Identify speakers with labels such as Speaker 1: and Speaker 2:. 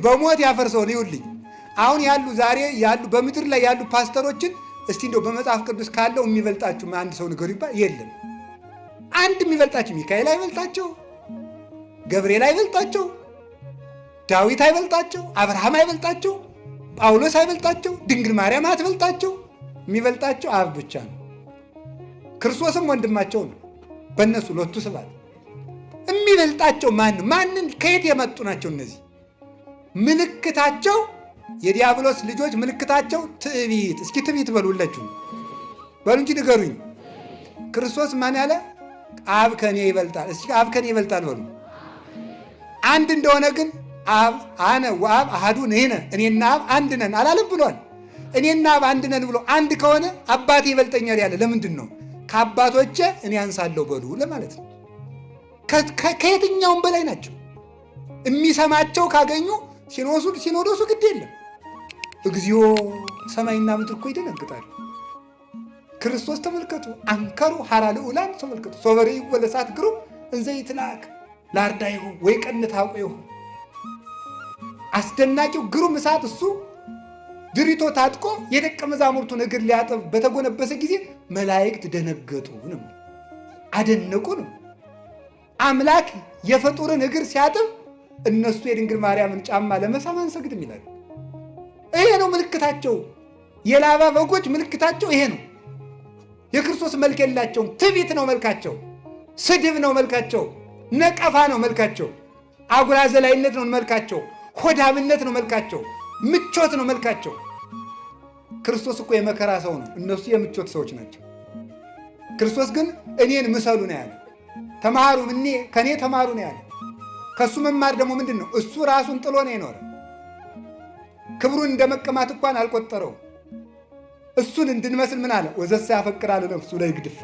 Speaker 1: በሞት ያፈርሰውን ይውልኝ። አሁን ያሉ ዛሬ ያሉ በምድር ላይ ያሉ ፓስተሮችን እስቲ እንደው በመጽሐፍ ቅዱስ ካለው የሚበልጣችሁ አንድ ሰው ንገሩ ይባል የለም። አንድ የሚበልጣቸው ሚካኤል አይበልጣቸው፣ ገብርኤል አይበልጣቸው፣ ዳዊት አይበልጣቸው፣ አብርሃም አይበልጣቸው፣ ጳውሎስ አይበልጣቸው፣ ድንግል ማርያም አትበልጣቸው። የሚበልጣቸው አብ ብቻ ነው። ክርስቶስም ወንድማቸው ነው። በእነሱ ሎቱ ስብሐት። የሚበልጣቸው ማን ነው? ማንን ከየት የመጡ ናቸው እነዚህ? ምልክታቸው የዲያብሎስ ልጆች ምልክታቸው ትዕቢት። እስኪ ትዕቢት በሉላችሁ በሉ እንጂ ንገሩኝ። ክርስቶስ ማን ያለ? አብ ከኔ ይበልጣል። እስኪ አብ ከኔ ይበልጣል በሉ። አንድ እንደሆነ ግን አብ አነ ወአብ አሐዱ ንሕነ፣ እኔና አብ አንድ ነን አላለም ብሏል። እኔና አብ አንድ ነን ብሎ አንድ ከሆነ አባቴ ይበልጠኛል ያለ ለምንድን ነው? ከአባቶቼ እኔ አንሳለሁ በሉ ለማለት ነው። ከየትኛውም በላይ ናቸው። የሚሰማቸው ካገኙ ሲኖዶሱ ግድ የለም። እግዚኦ ሰማይና ምድር እኮ ይደነግጣል። ክርስቶስ ተመልከቱ፣ አንከሩ ሐራ ልዑላን ተመልከቱ፣ ሶበ ርእይዎ ለእሳት ግሩም እንዘ ይትለአክ ለአርዳኢሁ ወይቀንት ሐቆሁ። አስደናቂው ግሩም እሳት እሱ ድሪቶ ታጥቆ የደቀ መዛሙርቱን እግር ሊያጥብ በተጎነበሰ ጊዜ መላእክት ደነገጡ ነው፣ አደነቁ ነው። አምላክ የፍጡርን እግር ሲያጥብ እነሱ የድንግል ማርያምን ጫማ ለመሳም አንሰግድም ይላሉ። ይሄ ነው ምልክታቸው። የላባ በጎች ምልክታቸው ይሄ ነው። የክርስቶስ መልክ የላቸውም። ትዕቢት ነው መልካቸው፣ ስድብ ነው መልካቸው፣ ነቀፋ ነው መልካቸው፣ አጉራ ዘላይነት ነው መልካቸው፣ ሆዳምነት ነው መልካቸው፣ ምቾት ነው መልካቸው። ክርስቶስ እኮ የመከራ ሰው ነው፣ እነሱ የምቾት ሰዎች ናቸው። ክርስቶስ ግን እኔን ምሰሉ ነው ያለ። ተማሩ እኔ ከእኔ ተማሩ ነው ያለ። ከእሱ መማር ደግሞ ምንድን ነው? እሱ ራሱን ጥሎ ነው የኖረ። ክብሩን እንደ መቀማት እንኳን አልቆጠረው። እሱን እንድንመስል ምን አለ? ወዘሰ ያፈቅራ ለነፍሱ ለይግድፋ፣